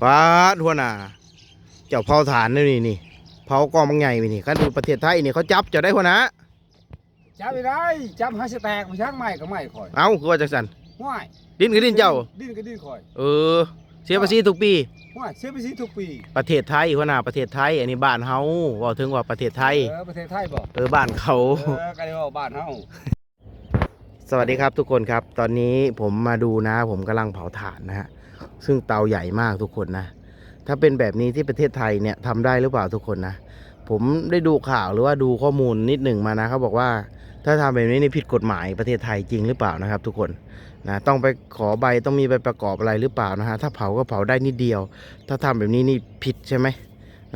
ປາດ ຫົວໜ້າ ເຈົ້າເຜົາຖ່ານແນວນີ້ນີ້ ເຜົາກອງບັກໃຫຍ່ນີ້ ຄັນຢູ່ປະເທດໄທນີ້ເຂົາຈັບເຈົ້າໄດ໋ຫົວໜ້າ. ຈັບໄດ້ ຈັບໃຫ້ສະແຕກ ບໍ່ຈັກໄມ້ກໍໄມ້ຂ້ອຍ. ເອົ້າ ຄືວ່າຈັ່ງຊັ້ນ? ຫ້ວຍ ດິນກໍດິນເຈົ້າ ດິນກໍດິນຂ້ອຍ. ເອີ ເສຍພາສີທຸກປີ. ຫ້ວຍ ເສຍພາສີທຸກປີ. ປະເທດໄທ ຫົວໜ້າ ປະເທດໄທ ອັນນີ້ບ້ານເຮົາ ເວົ້າເຖິງວ່າປະເທດໄທ. ເອີ ປະເທດໄທບໍ? ເອີ ບ້ານເຂົາ. ເອີ ກໍໄດ້ເວົ້າບ້ານເຮົາ. สวัสดีครับทุกคนครับ ตอนนี้ผมมาดูนะ ผมกำลังเผาถ่านนะฮะ ซึ่งเตาใหญ่มากทุกคนนะ ถ้าเป็นแบบนี้ที่ประเทศไทยเนี่ยทำได้หรือเปล่าทุกคนนะ ผมได้ดูข่าวหรือว่าดูข้อมูลนิดหนึ่งมานะ เขาบอกว่าถ้าทำแบบนี้นี่ผิดกฎหมายประเทศไทยจริงหรือเปล่านะครับทุกคนนะ ต้องไปขอใบ ต้องมีใบประกอบอะไรหรือเปล่านะฮะ ถ้าเผาก็เผาได้นิดเดียว ถ้าทำแบบนี้นี่ผิดใช่ไหม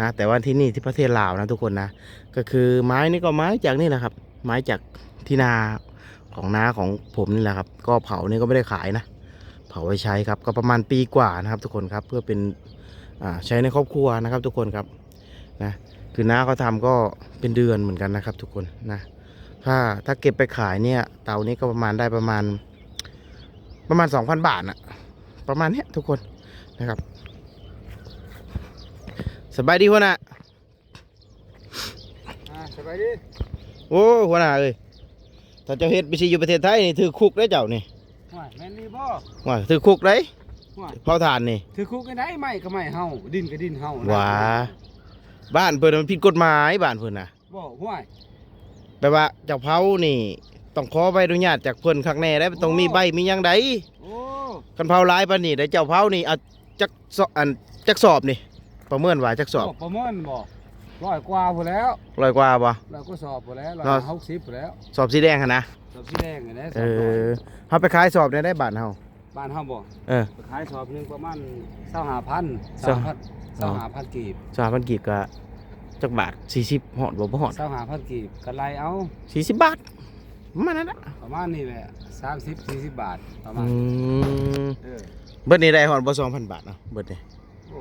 นะ แต่ว่าที่นี่ที่ประเทศลาวนะทุกคนนะ ก็คือไม้นี่ก็ไม้จากนี่แหละครับ ไม้จากที่นาของน้าของผมนี่แหละครับ ก็เผานี่ก็ไม่ได้ขายนะ เผาไว้ใช้ครับ ก็ประมาณปีกว่านะครับทุกคนครับ เพื่อเป็น อ่า ใช้ในครอบครัวนะครับทุกคนครับ นะ คือน้าเขาทำก็เป็นเดือนเหมือนกันนะครับทุกคนนะ ถ้า ถ้าเก็บไปขายเนี่ย เตานี้ก็ประมาณ ได้ประมาณ ประมาณ สองพัน บาทน่ะ ประมาณเนี้ยทุกคนนะครับ สบายดีหัวหน้า อ่า สบายดี โอ้ หัวหน้าเอ้ย ถ้าเจ้าเฮ็ดไปสิอยู่ประเทศไทยนี่ถืกคุกเด้อเจ้านี่ ว้าย แม่นอีหลีบ่ ว้าย ถืกคุกเด้ ว้าย เผาถ่านนี่ ถืกคุกจั่งใด ไม้ก็ไม้เฮา ดินก็ดินเฮา ว้า บ้านเพิ่นมันผิดกฎหมาย บ้านเพิ่นน่ะ บ่ ห้วย แปลว่าเจ้าเผานี่ต้องขอใบอนุญาตจากเพิ่นคักแน่เด้ ต้องมีใบมีหยังได๋ โอ้ คันเผาหลายปานนี้เด้ เจ้าเผานี่ เอา จักซอ- อัน จักสอบนี่ ประเมินว่าจักสอบ โอ้ ประเมินบ่ ร้อยกว่าพุ้นแหล้ว ร้อยกว่าบ่ ร้อยกว่าสอบพุ้นแหล้ว เนาะ ร้อยห้าสิบพุ้นแหล้ว สอบสีแดงหั่นนะ สอบสีแดงนั่นแหละ เออ สอบน้อย เฮาไปขายสอบได้ ได้บ้านเฮา บ้านเฮาบ่ เออ ไปขายสอบหนึ่งประมาณซาวห้าพัน ซาว ซาวห้าพัน อ๋อ ซาวห้าพันกีบ ซาวห้าพันกีบก็จักบาท สี่สิบ ฮอดบ่ บ่ฮอด ซาวห้าพันกีบก็ไล่เอา สี่สิบบาท ประมาณนั้นน่ะ ประมาณนี้แหละ สามสิบ สี่สิบบาท ประมาณ อืม เออ เบิดนี่ได้ฮอดบ่ สองพันบาทเนาะ เบิดนี่ โอ้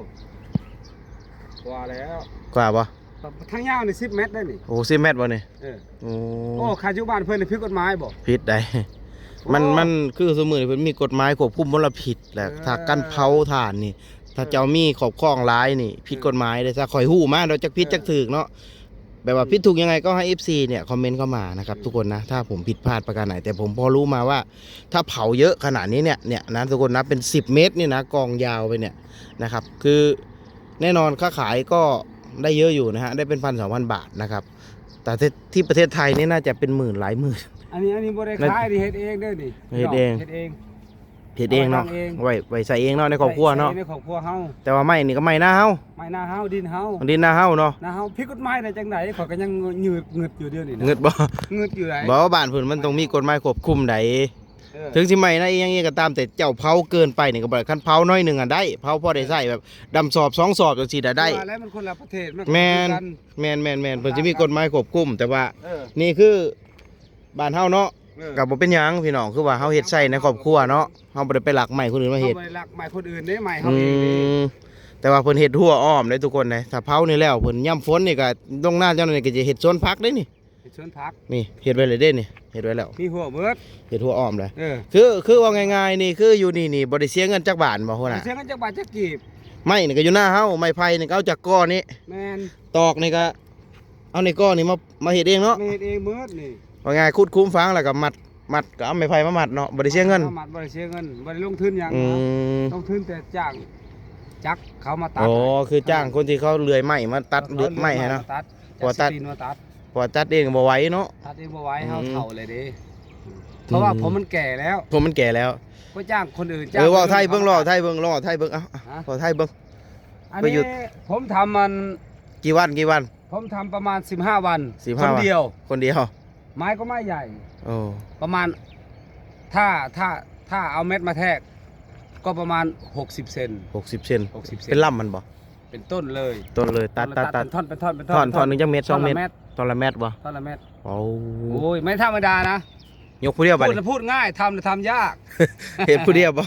กว่าแล้ว กว่าบ่ ทางยาวนี่สิบเมตรได้นี่ โอ้ สิบเมตรบ่นี่ เออ โอ้ โอ้ คันอยู่บ้านเพิ่นนี่ผิดกฎหมายบ่ ผิดได้ โอ้ มัน มันคือซุมื้อนี้เพิ่นมีกฎหมายควบคุมมลพิษแหละ เออ ถ้าการเผาถ่านนี่ ถ้าเจ้ามีครอบครองหลายนี่ ผิดกฎหมายเด้ ถ้าข้อยฮู้มาเนาะ จักผิดจักถูกเนาะ แบบว่าผิดถูกยังไงก็ให้เอฟซีเนี่ยคอมเมนต์เข้ามานะครับ ทุกคนนะ ถ้าผมผิดพลาดประการไหน แต่ผมพอรู้มาว่า ถ้าเผาเยอะขนาดนี้เนี่ย เนี่ยนะ ทุกคนนะ เป็นสิบเมตรนี่นะ กองยาวไปเนี่ยนะครับ คือแน่นอนค้าขายก็ได้เยอะอยู่นะฮะ ได้เป็นพันสองพันบาทนะครับ แต่ที่ ที่ประเทศไทยนี่น่าจะเป็นหมื่น หลายหมื่น อันนี้ อันนี้บ่ได้ขาย น่า นี่เฮ็ดเองเด้อนี่ เฮ็ดเอง เฮ็ดเอง เฮ็ดเองเนาะ เอาไว้ตั้งเอง ไว้ ไว้ใส่เองเนาะ ในครอบครัวเนาะ ใส่ในครอบครัวเฮา แต่ว่าไม้นี่ก็ไม้นาเฮา ไม้นาเฮา ดินเฮา ดินนาเฮาเนาะ นาเฮาผิดกฎหมายได้จั่งใด ข้อยก็ยังงึด งึดอยู่เดี๋ยวนี้นะ งึดบ่ งึดอยู่ได๋ บ่ บ้านเพิ่นมันต้องมีกฎหมายควบคุมได๋ เออ ถึงสิไม้นาอีหยังอีหยังก็ตาม แต่เจ้าเผาเกินไปนี่ก็บ่ได้ คันเผาน้อยหนึ่งอะได้ เผาพอได้ใช้แบบดำสอบสองสอบจั่งซี้น่ะได้ ว่าแล้วมันคนละประเทศ มันก็ แม่น คือกัน แม่นๆๆ เพิ่นสิมีกฎหมายควบคุม แต่ว่า เออ นี่คือ บ้านเฮาเนาะ เออ ก็บ่เป็นหยังพี่น้อง คือว่าเฮาเฮ็ดใช้ในครอบครัวเนาะ เฮาบ่ได้ไปลักไม้คนอื่นมาเฮ็ด เฮาบ่ได้ลักไม้คนอื่นเด้ ไม้เฮาเองเด้ อืม แต่ว่าเพิ่นเฮ็ดฮั้วอ้อมเด้ทุกคนเด้ ถ้าเผานี่แล้ว เพิ่นยามฝนนี่ก็ ลงนาเจ้านี่ก็จะเฮ็ดสวนผักเด้นี่ เฮ็ดสวนผัก นี่เฮ็ดไว้แล้วเด้นี่ เฮ็ดไว้แล้ว มีฮั้วเบิด เฮ็ดฮั้วอ้อมเลย เออ คือ คือว่าง่ายๆนี่ คืออยู่นี่นี่บ่ได้เสียเงินจักบาทบ่หัวหน้า บ่เสียเงินจักบาทจักกีบ ไม้นี่ก็อยู่นาเฮา ไม้ไผ่นี่ก็เอาจากกอนี่ แม่น ตอกนี่ก็ เอาในก้อนนี่มา มาเฮ็ดเองเนาะ มาเฮ็ดเองเบิดนี่ ว่าง่ายขุดคุ้มฝังแล้วก็มัด มัดก็เอาไม้ไผ่มามัดเนาะ บ่ได้เสียเงิน มามัดบ่ได้เสียเงิน บ่ได้ลงทุนหยัง อืม ลงทุนแต่จ้างจักรเขามาตัด อ๋อ คือจ้างคนที่เขาเลื่อยไม้มาตัด เขาเลื่อยไม้ให้เนาะ มาตัด เพราะว่าตัด จักรสตรีนมาตัด เพราะว่าตัดเองบ่ไหวเนาะ ตัดเองบ่ไหว อืม เฮาเฒ่าแล้วเด้ เพราะว่าผมมันแก่แล้ว ผมมันแก่แล้ว ก็จ้างคนอื่น เออ จ้างคนอื่น เว้าไทยเบิ่ง เขามาตัด เว้าไทยเบิ่ง เว้าไทยเบิ่ง เอ้า ฮะ เว้าไทยเบิ่ง อันนี้ ประยุทธ์ ผมทำมัน กี่วัน กี่วัน ผมทำประมาณสิบห้าวัน สิบห้าวัน คนเดียว คนเดียว ไม้ก็ไม้ใหญ่ โอ้ ประมาณ ถ้า ถ้า ถ้าเอาเม็ดมาแทก ก็ประมาณหกสิบเซน หกสิบเซน หกสิบเซน เป็นลำมันบ่ เป็นต้นเลย ต้นเลย ตัด ต้นเลย ตัด ตัด ตัด เป็นท่อน เป็นท่อน เป็นท่อน ท่อน ท่อนหนึ่งจักเมตร สองเมตร ท่อนละเมตรบ่ ท่อนละเมตร โอ้ โอ้ย ไม่ธรรมดานะ ยกผู้เดียวบัดนี้ พูด พูดง่าย ทำ ทำยาก เฮ็ดผู้เดียวบ่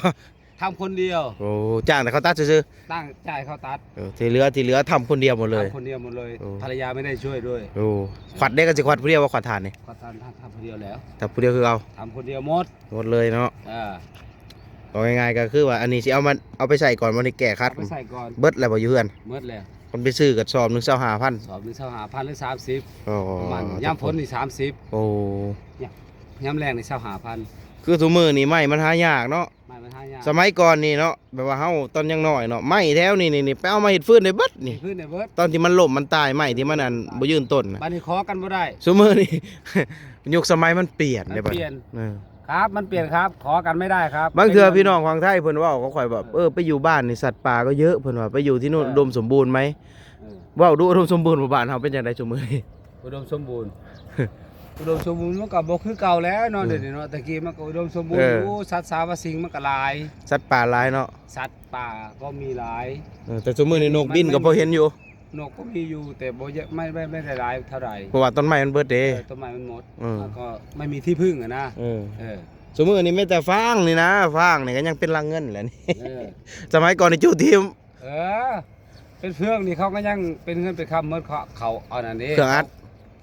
ทำคนเดียว โอ้ จ้างแต่เขาตัดซื่อๆ จ้าง จ่ายเขาตัด เออ ที่เหลือ ที่เหลือทำคนเดียวหมดเลย ทำคนเดียวหมดเลย โอ้ ภรรยาไม่ได้ช่วยด้วย โอ้ ขวัดเด้ก็สิขวัดผู้เดียวบ่ ขวัดถ่านนี่ ขวัดถ่าน ทำ ทำคนเดียวแล้ว ทำผู้เดียวคือเอา ทำคนเดียวหมด หมดเลยเนาะ อ่า ເວົ້າງ່າຍໆກໍຄືວ່າອັນນີ້ຊິເອົາມາ ເອົາໄປໃຊ້ກ່ອນບໍ່ ນີ້ແກ້ຂັດ ເອົາໄປໃສ່ກ່ອນ ເບິດແລ້ວບໍ່ຢູ່ເຮືອນ? ເບິດແລ້ວ ມັນໄປຊື້ກໍຊອບໜຶ່ງຊາວຫ້າພັນ ຊອບໜຶ່ງຊາວຫ້າພັນ ຫຼື ສາມສິບ ອໍ ປະມານນີ້ ຍາມຝົນນີ້ສາມສິບ ໂອ້ ຍາມແລ້ງນີ້ຊາວຫ້າພັນ ຄືຊຸມື້ນີ້ໄມ້ມັນຫາຍາກເນາະ ໄມ້ມັນຫາຍາກ ສະໄໝກ່ອນນີ້ເນາະ ແບບວ່າເຮົາຕອນຍັງນ້ອຍເນາະ ໄມ້ແຖວນີ້ນີ້ ໄປເອົາມາເຮັດຟືນໄດ້ເບິດນີ້ ເຮັດຟືນໄດ້ເບິດ ຕອນທີ່ມັນລົ້ມມັນຕາຍ ໄມ້ທີ່ມັນອັນບໍ່ຢືນຕົ້ນນະ ບັດນີ້ຂໍກັນບໍ່ໄດ້ ຊຸມື້ນີ້ ຍຸກສະໄໝມັນປ່ຽນເດ້ ມັນປ່ຽນ ເອີ ຄັບ ມັນປ່ຽນຄັບ ຂໍກັນບໍ່ໄດ້ຄັບ ບາງເທື່ອພີ່ນ້ອງຝັ່ງໄທເພິ່ນເວົ້າກັບຂ້ອຍແບບ ເອີ ເອີ ໄປຢູ່ບ້ານນີ້ສັດປ່າກໍເຍອະ ເພິ່ນວ່າ ໄປຢູ່ທີ່ໂນ້ນ ເອີ ອຸດົມສົມບູນໄໝ? ເອີ ເວົ້າດູ ອຸດົມສົມບູນບໍ່ ບ້ານເຮົາເປັນຈັ່ງໃດຊຸມື້ນີ້? ອຸດົມສົມບູນ ອຸດົມສົມບູນມັນກໍບໍ່ຄືເກົ່າແລ້ວເນາະ ເອີ ດຽວນີ້ເນາະ ແຕ່ກີ້ມັນກໍອຸດົມສົມບູນ ເອີ ຢູ່ ສັດສາວະສິ່ງມັນກໍຫຼາຍ ສັດປ່າຫຼາຍເນາະ ສັດປ່າກໍມີຫຼາຍ ເອີ ແຕ່ຊຸມື້ນີ້ນົກບິນກໍພໍເຫັນຢູ່ ນົກກໍມີຢູ່ ແຕ່ບໍ່ເຍາະ ໄມ່ ໄມ່ ໄມ່ໄດ້ຫຼາຍເທົ່າໃດ ເພາະວ່າຕົ້ນໄມ້ມັນເບິດເດ້ ເອີ ຕົ້ນໄມ້ມັນໝົດ ເອີ ແລ້ວກໍໄມ່ມີທີ່ເພິ່ງຫັ້ນນະ ເອີ ເອີ ຊຸມື້ນີ້ມີແຕ່ຟາງນີ້ນະ ຟາງນີ້ກໍຍັງເປັນຫຼັງເງິນແຫຼະນີ້ ເອີ ສະໄໝກ່ອນນີ້ຈຸຖິ້ມ ເອີ ເປັນເຟືອງນີ້ເຂົາກໍຍັງເປັນເງິນເປັນຄຳໝົດ ເຂົາ ເຂົາອັນນັ້ນເດ້ ເຄື່ອງອັດ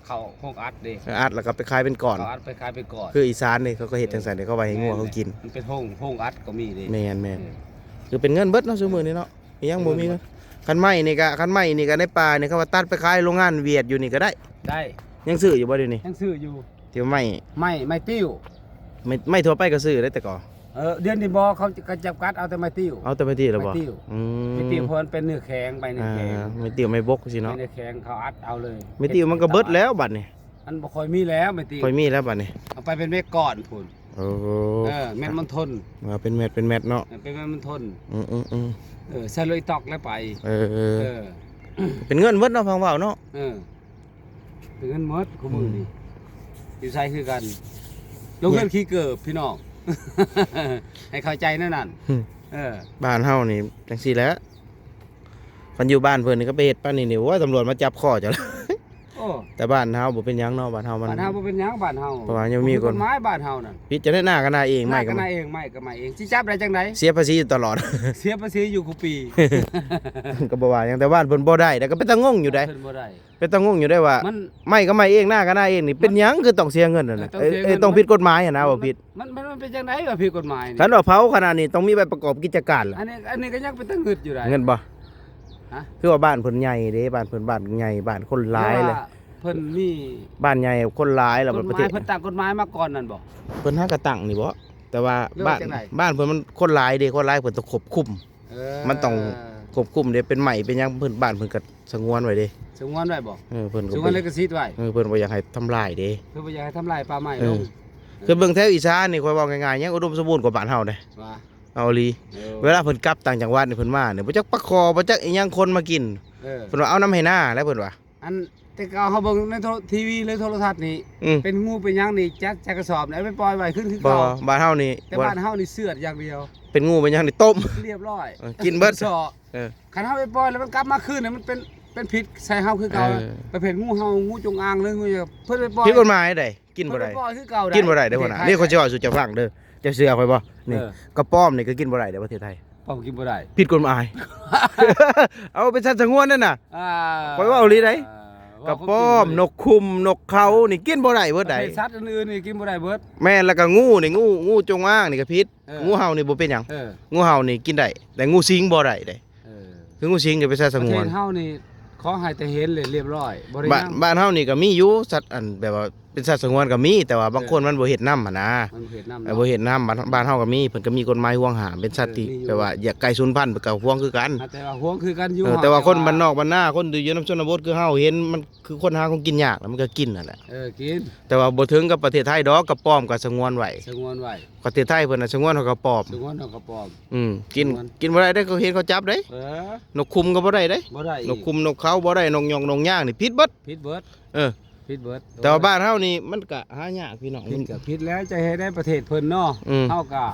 ເຂົາໂຮງອັດເດ້ ເຄື່ອງອັດ ແລ້ວກໍໄປຂາຍເປັນກ້ອນ ເຂົາອັດໄປຂາຍເປັນກ້ອນ ຄືອີສານນີ້ເຂົາກໍເຮັດຈັ່ງຊັ້ນເດ້ ເຂົາວ່າໃຫ້ງົວເຂົາກິນ ແມ່ນໆ ມັນເປັນໂຮງ ໂຮງອັດກໍມີເດ້ ແມ່ນໆ ເອີ ຄືເປັນເງິນເບິດເນາະ ຊຸມື້ນີ້ເນາະ ອີຫຍັງບໍ່ມີເງິນ ຄັນໄມ້ນີ້ກໍ ຄັນໄມ້ນີ້ກໍໃນປ່ານີ້ ເຂົາວ່າຕັດໄປຂາຍໂຮງງານຫວຽດຢູ່ນີ້ກໍໄດ້ ໄດ້ ຍັງຊື້ຢູ່ບໍ່ດຽວນີ້? ຍັງຊື້ຢູ່ ທີ່ໄມ້ ໄມ້ ໄມ້ຕິ້ວ ໄມ້ ໄມ້ທົ່ວໄປກໍຊື້ໄດ້ແຕ່ກໍ ເອີ ດຽວນີ້ບໍ່ ເຂົາກໍຈຳກັດເອົາແຕ່ໄມ້ຕິ້ວ ເອົາແຕ່ໄມ້ຕິ້ວແລ້ວບໍ່? ໄມ້ຕິ້ວ ອືມ ໄມ້ຕິ້ວ ເພາະມັນເປັນເນື້ອແຂງ ໄມ້ເນື້ອແຂງ ອ່າ ໄມ້ຕິ້ວໄມ້ບົກຊີ້ເນາະ ໄມ້ເນື້ອແຂງເຂົາອັດເອົາເລີຍ ໄມ້ຕິ້ວມັນກໍເບິດແລ້ວບັດນີ້ ມັນບໍ່ຄ່ອຍມີແລ້ວໄມ້ຕິ້ວ ຄ່ອຍມີແລ້ວບັດນີ້ ເອົາໄປເປັນເມັດກ້ອນພຸ້ນ ໂອ້ ເອີ ເມັດມັນທົນ ວ່າເປັນແມັດ ເປັນແມັດເນາະ ເອີ ເປັນແມັດມັນທົນ ອືມໆໆ ເອີ ໃສ່ລົດອີຕ໋ອກແລ້ວໄປ ເອີ ເອີ ເອີ ເປັນເງິນເບິດເນາະ ຟັງເວົ້າເນາະ ເອີ ເປັນເງິນໝົດ ອືມ ຄູ່ມື້ນີ້ ຢູ່ໃສຄືກັນ ໂລງເຮືອນຂີ້ເກີບພີ່ນ້ອງ ໃຫ້ເຂົ້າໃຈແນວນັ້ນ ອືມ ເອີ ບ້ານເຮົານີ້ຈັ່ງຊີ້ແຫຼະ ຄັນຢູ່ບ້ານເພິ່ນນີ້ກໍໄປເຮັດປານນີ້ນີ້ ໂອ້ຍ ຕຳຫຼວດມາຈັບຄໍເຈົ້າແລ້ວ ໂອ້ ແຕ່ບ້ານເຮົາບໍ່ເປັນຫຍັງເນາະ ບ້ານເຮົາມັນ ບ້ານເຮົາບໍ່ເປັນຫຍັງ ບ້ານເຮົາ ເພາະວ່າຍັງມີ ບໍ່ມີກົດໝາຍ ກົດໝາຍບ້ານເຮົານັ້ນ ຜິດຈະໄດ້ ນາກໍນາເອງ ໄມ້ກໍນາເອງ ໄມ້ກໍໄມ້ເອງ ຊິຈັບໄດ້ຈັ່ງໃດ? ເສຍພາສີຢູ່ຕະຫຼອດ ເສຍພາສີຢູ່ຄູ່ປີ ກໍບໍ່ວ່າຫຍັງ ແຕ່ບ້ານເພິ່ນບໍ່ໄດ້ ແລ້ວກໍເປັນຕາງົງຢູ່ໃດ ເພິ່ນບໍ່ໄດ້ ເປັນຕາງົງຢູ່ໄດ໋ວ່າ ມັນ ໄມ້ກໍໄມ້ເອງ ນາກໍນາເອງນີ້ ມັນ ເປັນຫຍັງຄືຕ້ອງເສຍເງິນນັ້ນນະ ເອີ ເອີ ຕ້ອງເສຍເງິນ ເອີ ຕ້ອງຜິດກົດໝາຍຫັ້ນນະ ມັນ ວ່າຜິດ ມັນ ມັນ ມັນເປັນຈັ່ງໃດວ່າຜິດກົດໝາຍນີ້? ຄັນວ່າເຜົາຂະໜາດນີ້ຕ້ອງມີໃບປະກອບກິດຈະການລະ ອັນນີ້ ອັນນີ້ກໍຍັງເປັນຕາງຶດຢູ່ໃດ໋ ເງິນບໍ່? ຮະ? ຄືວ່າບ້ານເພິ່ນໃຫຍ່ເດ້ ບ້ານເພິ່ນບ້ານໃຫຍ່ ບ້ານຄົນຫຼາຍເລີຍ ເພິ່ນມີ ບ້ານໃຫຍ່ຄົນຫຼາຍ ແລ້ວປະເທດ ກົດໝາຍ ເພິ່ນຕັ້ງກົດໝາຍມາກ່ອນນັ້ນບໍ່? ເພິ່ນຫາກໍຕັ້ງນີ້ບໍ່? ແຕ່ວ່າ ຫຼືວ່າ ບ້ານ ຈັ່ງໃດ? ບ້ານເພິ່ນມັນຄົນຫຼາຍເດີ ຄົນຫຼາຍເພິ່ນຕ້ອງຄວບຄຸມ ເອີ ມັນຕ້ອງຄວບຄຸມເດ້ ເປັນໄໝ້ເປັນຫຍັງ ເພິ່ນ ບ້ານເພິ່ນກໍສະຫງວນໄວ້ເດ້ ສະຫງວນໄວ້ບໍ່? ເອີ ເພິ່ນກໍສະຫງວນລິຂະສິດໄວ້ ເອີ ເພິ່ນບໍ່ຢາກໃຫ້ທຳລາຍເດ້ ເພິ່ນບໍ່ຢາກໃຫ້ທຳລາຍປ່າໄມ້ ເອີ ລົງ ຄືເບິ່ງແຖວອີສານນີ້ ຂ້ອຍເວົ້າງ່າຍໆ ຍັງອຸດົມສົມບູນກວ່າບ້ານເຮົາເດ້ ວ່າ ເອົາອີ່ຫຼີ ເອີ ເວລາເພິ່ນກັບຕ່າງຈັງຫວັດນີ້ ເພິ່ນມານີ້ ບໍ່ຈັກປາຄໍ່ ບໍ່ຈັກອີ່ຫຍັງ ຄົນມາກິນ ເອີ ເພິ່ນວ່າເອົານຳໄຮ່ນາແຫຼະ ເພິ່ນວ່າ ອັນແຕ່ເກົ່າເຮົາເບິ່ງໃນໂທ ທີວີ ຫຼື ໂທລະທັດນີ້ ອືມ ເປັນງູເປັນຫຍັງນີ້ ຈັກໃສ່ກະສອບ ເອົາໄປປ່ອຍໄວ້ຄື ຄື ບໍ່ ເກົ່າ ບ້ານເຮົານີ້ ແຕ່ບ້ານເຮົານີ້ເຊືອດຢ່າງດຽວ ເປັນງູເປັນຫຍັງນີ້ຕົ້ມ ລຽບຮ້ອຍ ເອີ ກິນເບິດ ເອີ ຄັນເຮົາໄປປ່ອຍແລ້ວມັນກັບມາຄືນນີ້ ມັນເປັນ ເປັນພິດໃສ່ເຮົາຄືເກົ່າ ເອີ ປະເພດງູເຫົ່າ ງູຈົງອາງ ຫຼື ງູຫຍັງ ເພິ່ນໄປປ່ອຍ ຜິດກົດໝາຍໃດ໋ ກິນບໍ່ໄດ້ ເພິ່ນໄປປ່ອຍຄືເກົ່າ ກິນບໍ່ໄດ້ເດ້ ຫົວໜ້າ ປະເທດໄທ ນີ້ຂ້ອຍຊິເວົ້າສູ່ເຈົ້າຟັງເດີ ເຈົ້າເຊື່ອຂ້ອຍບໍ່? ນີ້ ເອີ ກະປ້ອມນີ້ກໍກິນບໍ່ໄດ້ເດ້ ປະເທດໄທ ປ້ອມກິນບໍ່ໄດ້ ຜິດກົດໝາຍ ເອົາເປັນສັດສະຫງວນນັ້ນນະ ອ່າ ຂ້ອຍເວົ້າອີ່ຫຼີໃດ໋ ກະປ້ອມ ນົກຂຸມ ນົກເຂົານີ້ກິນບໍ່ໄດ້ເບິດໃດ໋ ປະເພດສັດອື່ນໆນີ້ກິນບໍ່ໄດ້ເບິດ ແມ່ນ ແລ້ວກະງູນີ້ ງູ ງູຈົງອາງນີ້ກະຜິດ ເອີ ງູເຫົ່ານີ້ບໍ່ເປັນຫຍັງ ເອີ ງູເຫົ່ານີ້ກິນໄດ້ ແຕ່ງູສິງບໍ່ໄດ້ເດ້ ເອີ ຄືງູສິງນີ້ເປັນສັດສະຫງວນ ປະເທດເຮົານີ້ຂໍໃຫ້ແຕ່ເຫັນແລ້ວລຽບຮ້ອຍ ບໍ່ໄດ້ ບ້ານ ນຳ ບ້ານເຮົານີ້ກະມີຢູ່ ສັດອັນແບບວ່າ ເປັນສັດສະຫງວນກໍມີ ແຕ່ວ່າບາງ ເອີ ຄົນມັນບໍ່ເຮັດນຳຫັ້ນນະ ມັນບໍ່ເຮັດນຳ ເອີ ເນາະ ບໍ່ເຮັດນຳ ບ້ານ ບ້ານເຮົາກໍມີ ເພິ່ນກໍມີກົດໝາຍຫວງຫ້າມ ເປັນສັດ ເອີ ທີ່ ມີຢູ່ ແບບວ່າຢາກໃກ້ສູນພັນ ເພິ່ນກໍຫວງຄືກັນ ອ່າ ແຕ່ວ່າຫວງຄືກັນຢູ່ ເອີ ເຮົາ ແຕ່ວ່າຄົນບ້ານນອກບ້ານນາ ຄົນທີ່ຢູ່ນຳຊົນນະບົດຄືເຮົາເຫັນ ມັນຄືຄົນຫາຂອງກິນຍາກ ແລ້ວມັນກໍກິນຫັ້ນແຫຼະ ເອີ ກິນ ແຕ່ວ່າບໍ່ເຖິງກັບປະເທດໄທດອກ ກະປ້ອມກໍສະຫງວນໄວ້ ສະຫງວນໄວ້ ປະເທດໄທເພິ່ນນະສະຫງວນເຮົາກະປ້ອມ ສະຫງວນເຮົາກະປ້ອມ ອືມ ກິນ ສະຫງວນ ກິນບໍ່ໄດ້ເດ້ ເຂົາເຫັນເຂົາຈັບເດ້ ເອີ ນົກຂຸມກໍບໍ່ໄດ້ເດ້ ບໍ່ໄດ້ ນົກຂຸມນົກເຂົາບໍ່ໄດ້ ນົກຫຍ້ອງນົກຫຍ້າງນີ້ຜິດເບິດ ຜິດເບິດ ເອີ ຜິດເບິດ ແຕ່ວ່າບ້ານເຮົານີ້ມັນກະຫາຍາກພີ່ນ້ອງ ຜິດກະຜິດແລ້ວ ຈະເຮັດໃດປະເທດເພິ່ນເນາະ ອືມ ເຮົາກະ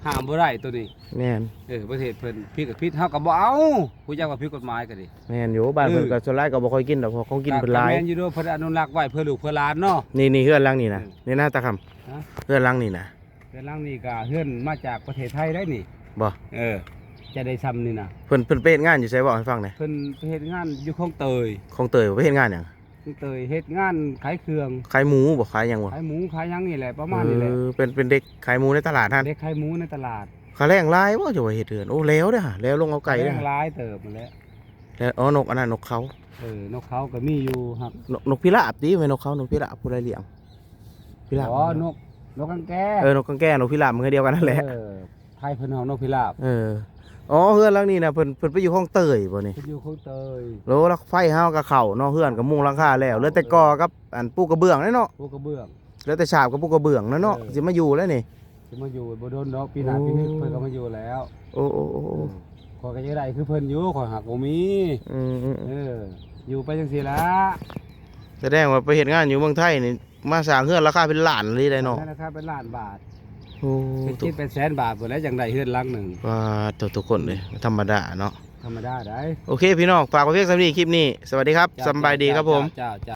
ຫ້າມບໍ່ໄດ້ໂຕນີ້ ແມ່ນ ເອີ ປະເທດເພິ່ນຜິດກະຜິດ ເຮົາກະບໍ່ເອົາ ຮູ້ຈັກວ່າຜິດກົດໝາຍກະດີ ແມ່ນຢູ່ ບ້ານເພິ່ນ ເອີ ກະສ່ວນຫຼາຍກະບໍ່ຄ່ອຍກິນດອກ ເພາະຂອງກິນເພິ່ນຫຼາຍ ກະແມ່ນຢູ່ເດີ ເພິ່ນອະນຸລັກໄວ້ເພື່ອລູກເພື່ອຫຼານເນາະ ນີ້ ນີ້ເຮືອນຫຼັງນີ້ນະ ເອີ ນີ້ນະຕາຄຳ ຮະ ເຮືອນຫຼັງນີ້ນະ ເຮືອນຫຼັງນີ້ກະເຮືອນມາຈາກປະເທດໄທໄດ໋ນີ້ ບໍ່ ເອີ ຈະໄດ້ຊ່ຳນີ້ນະ ເພິ່ນ ເພິ່ນໄປເຮັດງານຢູ່ໃສ ເວົ້າໃຫ້ຟັງແດ່ ເພິ່ນໄປເຮັດງານຢູ່ຄອງເຕີຍ ຄອງເຕີຍ ໄປເຮັດງານຫຍັງ? ຄອງເຕີຍ ເຮັດງານຂາຍເຄື່ອງ ຂາຍໝູບໍ່ ຂາຍຫຍັງບໍ່? ຂາຍໝູຂາຍຫຍັງນີ້ແຫຼະ ປະມານນີ້ແຫຼະ ເອີ ເປັນ ເປັນເດັກຂາຍໝູໃນຕະຫຼາດຫັ້ນ ເດັກຂາຍໝູໃນຕະຫຼາດ ຄ່າແรงຫຼາຍບໍ່ ຈະວ່າເຮັດເຮືອນ? ໂອ້ ແລ້ວເດ້ ແລ້ວລົງເອົາໄກ່ ແຮ ເດ້ ງຫຼາຍເຕີບຫັ້ນແຫຼະ. ແລ້ວ ອໍ ນົກອັນນັ້ນ ນົກເຂົາ ເອີ ນົກເຂົາກໍມີຢູ່ ຮັກ ນົກ ນົກພິລາບຕິ ແມ່ນນົກເຂົາ ນົກພິລາບ ຜູ້ໃດລ້ຽງ? ພິລາບ ອໍ ນົກ ນົກກາງແກ ເອີ ນົກກາງແກ ນົກພິລາບ ມັນຄືດຽວກັນນັ້ນແຫຼະ ເອີ ໄທເພິ່ນຮ້ອງນົກພິລາບ ເອີ ອໍ ເຮືອນຫຼັງນີ້ນະ ເພິ່ນ ເພິ່ນໄປຢູ່ຂອງເຕີຍບໍ່ນີ້? ເພິ່ນຢູ່ຂອງເຕີຍ ໂອ້ ລັກໄຟເຮົາກໍເຂົ້າເນາະ ເຮືອນກໍມຸງຫຼັງຄາແລ້ວ ເຫຼືອແຕ່ກໍ່ກັບອັນປູກກະເບື້ອງແຫຼະເນາະ ປູກກະເບື້ອງ ເຫຼືອແຕ່ສາບກັບປູກກະເບື້ອງແລ້ວເນາະ ເອີ ຊິມາຢູ່ແລ້ວນີ້ ຊິມາຢູ່ບໍ່ດົນດອກ ປີໜ້າ ໂອ້ ປີນີ້ເພິ່ນກໍມາຢູ່ແລ້ວ ໂອ້ ໂອ້ ໂອ້ ໂອ້ ເອີ ຂ້ອຍກໍຢາກໄດ້ຄືເພິ່ນຢູ່ ຂ້ອຍຫາກບໍ່ມີ ອືມໆໆ ເອີ ຢູ່ໄປຈັ່ງຊີ້ລະ ສະແດງວ່າໄປເຮັດງານຢູ່ເມືອງໄທນີ້ ມາສ້າງເຮືອນລາຄາເປັນລ້ານເລີຍໄດ໋ເນາະ ເຮືອນລາຄາເປັນລ້ານບາດ ໂອ້ ເປັນເຈັດແປດແສນບາດພຸ້ນແຫຼະ ຈັ່ງໄດ້ເຮືອນຫຼັງໜຶ່ງ ປາດໂທ້ ທຸກຄົນເອີຍ ບໍ່ທຳມະດາເນາະ ທຳມະດາໃດ໋ ໂອເຄ ພີ່ນ້ອງ ຝາກໄວ້ພຽງສ່ຳນີ້ ຄລິບນີ້ ສະຫວັດດີຄັບ ເຈົ້າ ສຳບາຍດີຄັບຜົມ ເຈົ້າ ເຈົ້າ